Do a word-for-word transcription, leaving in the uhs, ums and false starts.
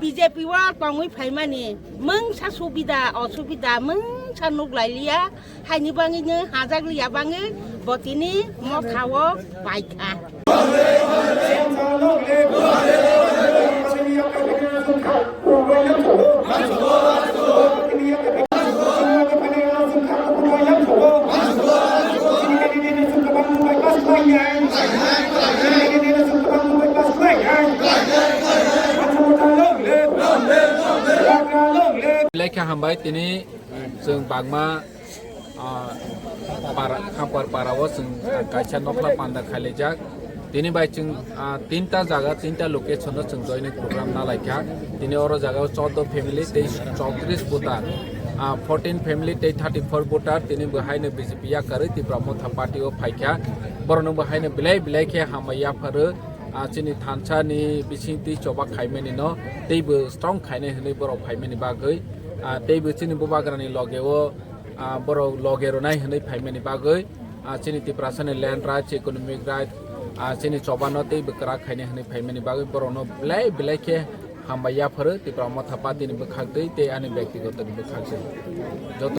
B J P o tongwi phaimani mungsa subida osubida mungsa nuklailiya, haini bangwino hajakliya bangwi bo tini mothao baikha. Lekha hambai tini chwng bangma, ah, para, Khampar para o chwng kaisa nokla panda khailaijak. Tini bai chwng, ah, tinta jaga, tinta location o chwng joining program nalaikha. Tini oro jaga o chordo family tei chowtris voter, ah, fourteen family tei thirty four voter tini bo haino B J P yakarwi Tipra Motha Party o phaikha. Borokno bo haino belai belai khe hambai yapharo. Ah, chini thansa ni bising twi choba khaimani no teibo strong khainai hwnwi borok phaimani bagwi, ah, teibo chini bubagrani loge o, ah, borok loge rwnai hwnwi phaimani bagwi, ah, chini Tiprasa ni land rights, economic rights, ah, chini choba no teibo kwrak khainai hwnwi phaimani bagwi borok no belai belai khe hambai yapharo Tipra Motha Party ni bwkhak twi tei ani byaktigoto ni bwkhak twi. Joto